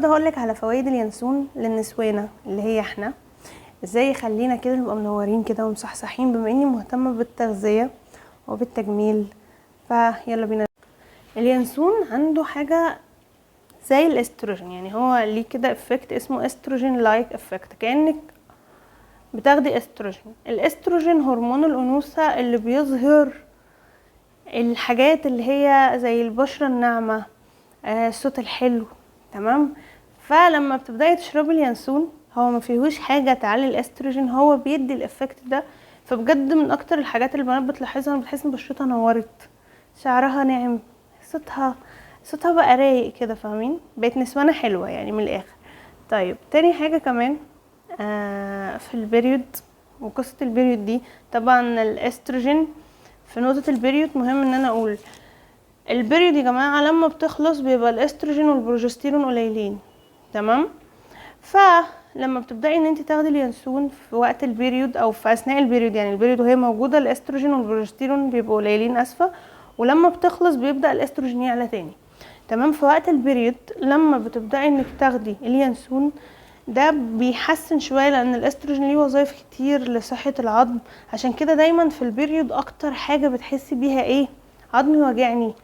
هقولك على فوائد اليانسون للنسوانة اللي هي احنا، ازاي يخلينا كده نبقى منورين كده ومصحصحين، بما اني مهتمة بالتغذية وبالتجميل. فيلا بينا. اليانسون عنده حاجة زي الاستروجين، يعني هو ليه كده effect اسمه estrogen like effect، كأنك بتاخدي استروجين. الاستروجين هرمون الانوثة اللي بيظهر الحاجات اللي هي زي البشرة الناعمة، الصوت الحلو، تمام. فلما بتبداي تشربي اليانسون، هو ما فيهوش حاجة تعلي الاستروجين، هو بيدي ال effect ده. فبجد من اكتر الحاجات اللي البنات بتلاحظها، بتحس ان بشرتها نورت، شعرها ناعم، صوتها بقى رايق كده، فاهمين؟ بقت نسوانه حلوة يعني من الاخر. طيب تاني حاجة كمان، في ال period وقصة ال period دي، طبعا الاستروجين في نقطة ال period مهم ان انا اقول ال period يا جماعة لما بتخلص بيبقى الاستروجين والبروجستيرون قليلين، تمام. فلما بتبداي ان انت تاخدي اليانسون في وقت ال period او في اثناء ال period، يعني ال period وهي موجودة الاستروجين والبروجستيرون بيبقوا قليلين، اسفه، ولما بتخلص بيبدا الاستروجين يعلى تاني، تمام. في وقت ال period لما بتبداي انك تاخدي اليانسون ده بيحسن شوية، لان الاستروجين ليه وظايف كتير لصحة العظم. عشان كده دايما في ال period اكتر حاجة بتحسي بيها ايه؟ عظمي وجعني،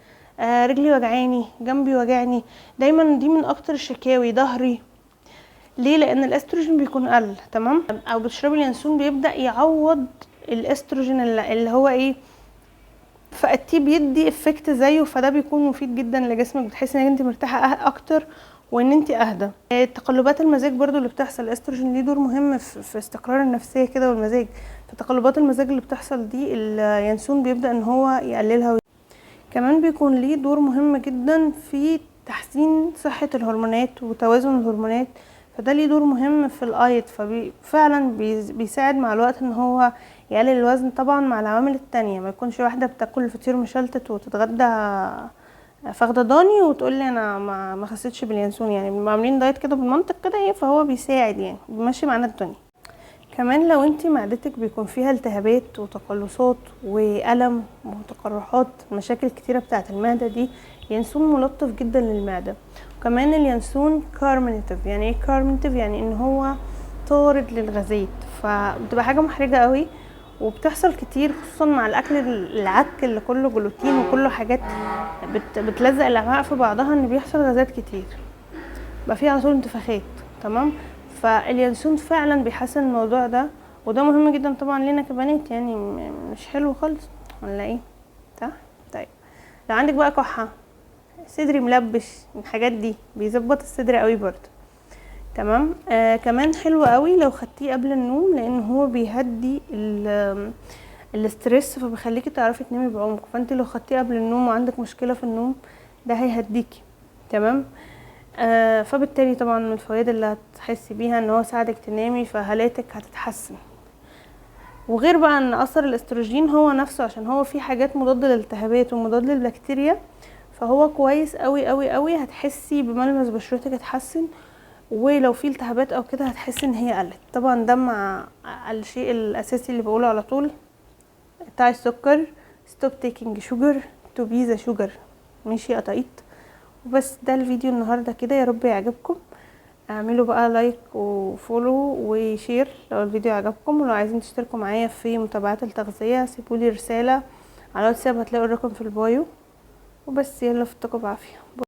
رجلي وجعاني، جنبي وجعني، دايما دي من اكتر الشكاوي، ظهري. ليه؟ لان الاستروجين بيكون قل، تمام. او بتشربي اليانسون بيبدا يعوض الاستروجين اللي هو ايه فقدتيه، بيدي effect زيه، فده بيكون مفيد جدا لجسمك، بتحسي انك انت مرتاحة اكتر وان انت اهدى. تقلبات المزاج برضو اللي بتحصل، الاستروجين ليه دور مهم في استقرار النفسية كده والمزاج، فتقلبات المزاج اللي بتحصل دي اليانسون بيبدا ان هو يقللها. كمان بيكون ليه دور مهم جدا في تحسين صحة الهرمونات وتوازن الهرمونات، فده ليه دور مهم في الايض، ففعلا بيساعد مع الوقت ان هو يقلل الوزن، طبعا مع العوامل التانية. ما يكونش واحدة بتاكل فطير مشلتت وتتغدى فخدة ضاني وتقول لي انا ما خسيتش باليانسون، يعني بنبقى عاملين diet كده بالمنطق كده ايه، فهو بيساعد يعني بيمشي معانا الدنيا. كمان لو انتي معدتك بيكون فيها التهابات وتقلصات والم وتقرحات، مشاكل كتيرة بتاعه المعدة دي، ينسون ملطف جدا للمعدة. وكمان اليانسون carminative. يعني ايه carminative؟ يعني ان هو طارد للغازات، فبتبقى حاجة محرجه قوي وبتحصل كتير، خصوصا مع الاكل العك اللي كله جلوتين وكله حاجات بتلزق الامعاء في بعضها، ان بيحصل غازات كتير، بقى فيه على طول انتفاخات، تمام. فاليانسون فعلا بيحسن الموضوع ده، وده مهم جدا طبعا لينا كبنات، يعني مش حلو خالص ولا ايه؟ صح. طيب لو عندك بقى كحه، صدري ملبش، الحاجات دي بيظبط الصدر قوي برضو، تمام. كمان حلو قوي لو خدتيه قبل النوم، لان هو بيهدي ال stress، فبيخليكي تعرفي تنامي بعمق. فانت لو خدتيه قبل النوم وعندك مشكلة في النوم ده هيهديكي، تمام. فبالتالي طبعا من الفوائد اللي هتحسي بيها ان هو ساعدك تنامي، فهالاتك هتتحسن. وغير بقى ان اثر الاستروجين هو نفسه، عشان هو فيه حاجات مضادة للالتهابات ومضاد للبكتيريا، فهو كويس قوي قوي قوي. هتحسي بملمس بشرتك اتحسن، ولو في التهابات او كده هتحسي ان هي قلت. طبعا ده مع الشيء الاساسي اللي بقوله على طول بتاع السكر، stop taking sugar to be the sugar، ماشي يا قطايط. وبس ده الفيديو النهارده كده، يا رب يعجبكم. اعملوا بقى like و follow و share لو الفيديو عجبكم، ولو عايزين تشتركوا معايا في متابعات التغذية سيبولي رسالة على الواتساب، هتلاقوا الرقم في ال bio. وبس، يلا فتكوا بعافية.